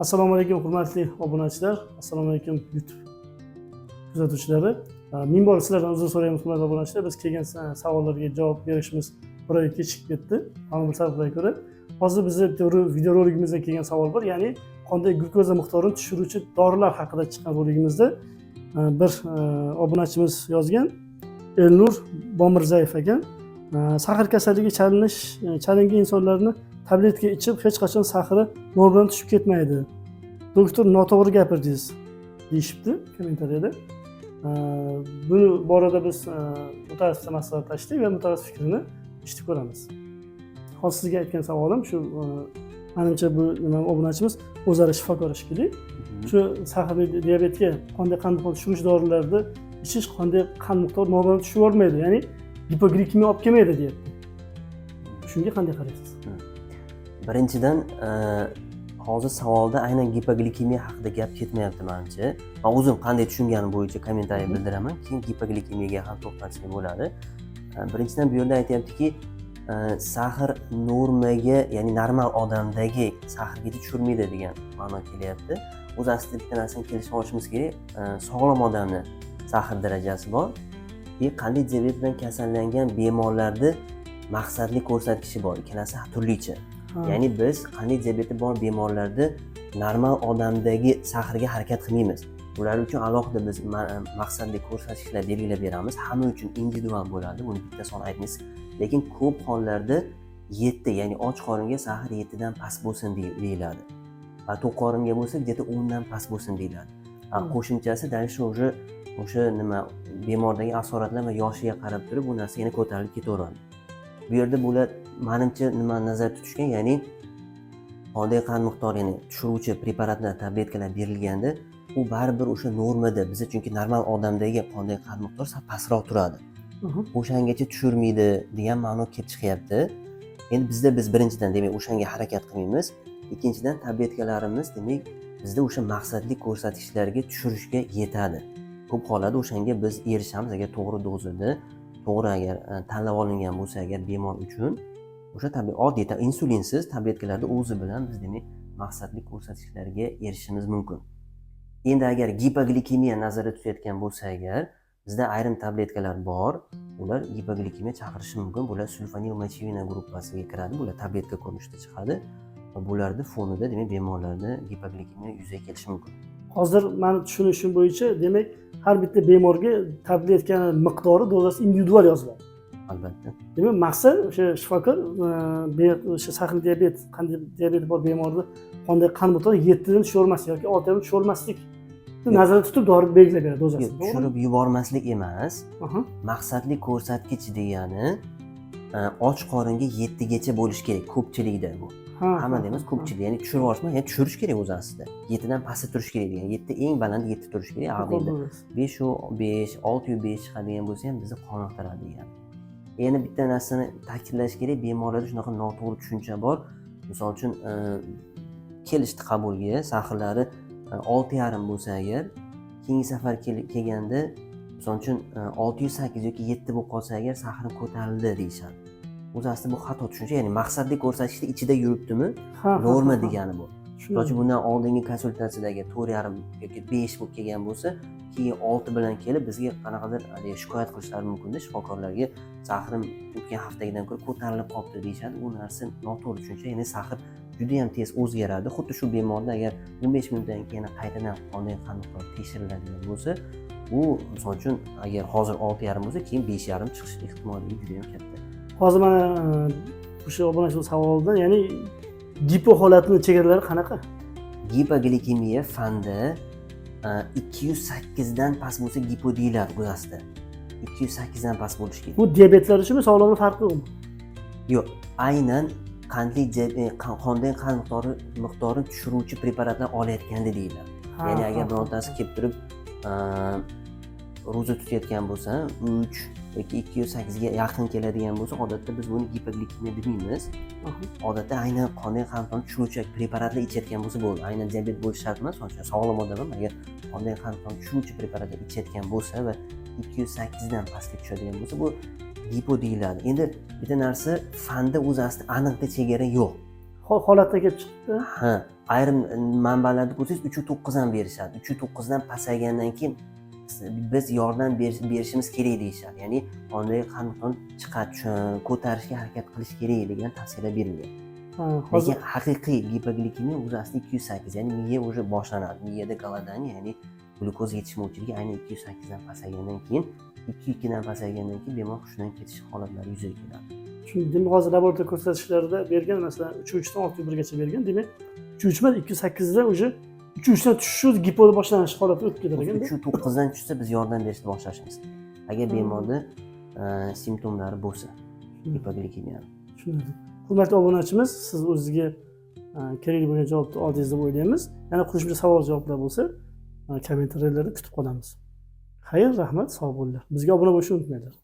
Assalomu alaykum, hurmatli obunachilar, assalomu alaykum, YouTube kuzatuvchilari. Ming bor sizlardan uzr so'raymiz, hurmatli obunachilar. Biz kelgan savollarga javob berishimiz bir oy kechikib ketdi ma'lum bir sabablarga ko'ra. Hozir bizni bitta videoroligimizda kelgan savol bor, ya'ni qondagi glyukoza miqdorini tushiruvchi dorilar haqida chiqqan roligimizda bir obunachimiz yozgan, Elnur Bomirzayev ekan. Сахар kasalligi chalingan insonlarni tabletka ichib, hech qachon сахар i normadan tushib ketmaydi, doktor, noto'g'ri gapirdingiz, deyishibdi kommentariyada. Bu borada biz mutaxassisga maslahatlashdik va mutaxassis fikrini eshitib ko'ramiz. Hozir sizga aytgan savolim shu, manimcha, bu nima, obunachimiz o'zlari shifokor shekilli. Shu сахарный diabetga qonda qand miqdorini tushirish dorilarni ichish qonda qand miqdori normadan tushib yubormaydi, ya'ni gipoglikemiya olib kelmaydi, deyapti. Shunga qanday qaraysiz? Birinchidan, hozir savolda aynan gipoglikemiya haqida gap ketmayapti manimcha. Man o'zim qanday tushunganim bo'yicha kommentariy bildiraman, keyin gipoglikemiyaga ham to'xtalsak bo'ladi. Birinchidan, bu yerda aytyaptiki, сахар normaga, ya'ni normal odamdagi сахар gacha tushirmaydi degan ma'no kelyapti. O'zi aslida bitta narsani kelishib olishimiz kerak. Sog'lom odamni сахар darajasi bor и qandli diabet bilan kasallangan bemorlarni maqsadli ko'rsatkichi bor, ikkalasi turlicha. Ya'ni biz qandli diabeti bor bemorlarda normal odamdagi сахар ga harakat qilmaymiz. Ular uchun alohida biz maqsadli ko'rsatkichlar belgilab beramiz. Hamma uchun individual bo'ladi, buni bitta son aytmaysiz. Lekin ko'p hollarda 7, ya'ni och qoringa сахар 7dan past bo'lsin deyiladi. Va to'q qoringa bo'lsa, где-то 10dan past bo'lsin deyiladi. Qo'shimchasi дальше уже o'sha nima, bemordagi asoratlar va yoshiga qarab turib, bu narsa yana ko'tarilib ketaveradi. Bu yerda bular manimcha nimani nazarda tutishgan, ya'ni qondagi qand miqdorini tushiruvchi preparatlar, tabletkalar berilganda, u baribir o'sha normada biza, chunki normal odamdagi qondagi qand miqdori sal pastroq turadi, o'shangacha tushirmaydi degan ma'no kelib chiqyapti. Endi bizda, biz birinchidan, demak, o'shanga harakat qilmaymiz. Ikkinchidan, tabletkalarimiz, demak, bizda o'sha maqsadli ko'rsatkichlarga tushirishga yetadi. Ko'p hollarda o'shanga biz erishamiz, agar to'g'ri dozada, to'g'ri agar tanlab olingan bo'lsa agar bemor uchun o'sha oddiy insulinsiz tabletkalarni o'zi bilan biz, demak, maqsadli ko'rsatkichlarga erishishimiz mumkin. Endi agar gipoglikemiya nazarda tutayotgan bo'lsa agar, bizda ayrim tabletkalar bor, ular gipoglikemiya chaqirishi mumkin. Bular сульфанилмочевина gruppasiga kiradi, bular tabletka ko'rinishida chiqadi va bularni fonida, demak, bemorlarda gipoglikemiya yuzaga kelishi mumkin. Hozir mani tushunishim bo'yicha, demak, har bitta bemorga tabletkani miqdori, dozasi individual yoziladi. Albatta. Demak, maqsad o'sha shifokor o'sha сахар diabet, qandli diabeti bor bemorni qondagi qand miqdori 7dan tushavermaslik yoki 6dan tushavermaslik nazarda tutib, dori belgilab beradi dozasini. Yo'q, tushirib yubormaslik emas. Maqsadli ko'rsatkich degani och qoringa 7gacha bo'lishi kerak ko'pchilikda bu. Hammada emas, ko'pchilik. Ya'ni tushirib yuborish emas, ya'ni tushirish kerak o'zi aslida. 7dan pastda turishi kerak degan. 7 eng baland, 7 turishi kerak. Yuqori Endi dozasi. 5-5, 6-5 chiqadigan bo'lsa ham, bizni qoniqtiradi degan. Yana bitta narsani ta'kidlash kerak, bemorlarda shunaqa noto'g'ri tushuncha bor. Misol uchun, kelishdi qabulga, сахар lari 6,5 bo'lsa agar, keyingi safar kelganda, misol uchun, 6,8 yoki 7 bo'lib qolsa agar, сахар im ko'tarildi, deyishadi. O'zi aslida bu xato tushuncha, ya'ni maqsadli ko'rsatkichni ichida yuribdimi, norma degani bu. Misol uchun, bundan oldingi konsultatsiyada agar 4,5 yoki 5 bo'lib kelgan bo'lsa, keyin 6 bilan kelib, bizga qanaqadir haligi shikoyat qilishlari mumkinda shifokorlarga, сахар im o'tgan haftagidan ko'ra ko'tarilib qolibdi, deyishadi. Bu narsa noto'g'ri tushuncha, ya'ni сахар judayam tez o'zgaradi. Xuddi shu bemorda agar 15 minutdan keyin yana qaytadan qondagi qand miqdori tekshiriladigan bo'lsa, u, misol uchun, agar hozir 6,5 bo'lsa, keyin 5,5 chiqish ehtimolligi judayam katta. Hozir mana o'sha obunachi savolida, ya'ni gipo holatini chegaralari qanaqa? Gipoglikemiya fanda 208dan past bo'lsa, gipo deyiladi o'zi aslida. 208dan past bo'lishi kerak. Bu diabetlar uchunmi, sog'lomlik farqi yo'qmi? Yo'q, aynan qandli qondagi qand miqdorini tushiruvchi preparatlar olayotganda deyiladi. Ya'ni agar birontasi kelib turib, ro'za tutayotgan bo'lsa, 3 yoki 208ga yaqin keladigan bo'lsa, odatda biz buni gipoglikemiya demaymiz. Odatda aynan qondagi qand miqdorini tushiruvchi preparatlar ichayotgan bo'lsa bo'ldi. Aynan diabet bo'lishi shart emas, misol uchun, sog'lom odam ham agar qondagi qand miqdorini tushiruvchi preparatlar ichayotgan bo'lsa va 208dan pastga tushadigan bo'lsa, bu gipo deyiladi. Endi bitta narsa, fanda o'zi aslida aniqda chegara yo'q. Holatdan kelib chiqibdi. Ha, ayrim manbalarda ko'rsangiz, 3,9 ham berishadi. 3,9 dan pasaygandan keyin biz yordam berishimiz kerak deyishadi, ya'ni qondagi qand miqdorini ko'tarishga harakat qilish kerak degan tavsiyalar berilgan. Ha, hozir Lekin haqiqiy gipoglikemiya o'zi asli 208, ya'ni miya уже boshlanadi, miyada голодание, ya'ni glyukoza yetishmovchiligi aynan 208 dan pasaygandan keyin, 2,2 dan pasaygandan keyin bemor hushidan ketish holatlari yuzaga keladi. Tushundim. Demak, hozir laboratoriya ko'rsatishlarida bergan, masalan, 3,3 dan 6,1 gacha bergan. Demak, 3,3 emas, 208 dan уже 3,3 dan tushishi gipo boshlanish holati o'tib ketar ekanda. 3,9 dan tushsa, biz yordam berishni boshlashimiz kerak, agar bemorda simptomlari bo'lsa gipoglikemiyani. Tushunarli. Hurmatli obunachimiz, siz o'zizga kerakli bo'lgan javobni oldingiz deb o'ylaymiz. Yana qo'shimcha savol javoblar bo'lsa, kommentariyalarda kutib qolamiz. Xayr, rahmat, sog' bo'linglar. Bizga obuna bo'lishni unutmanglar.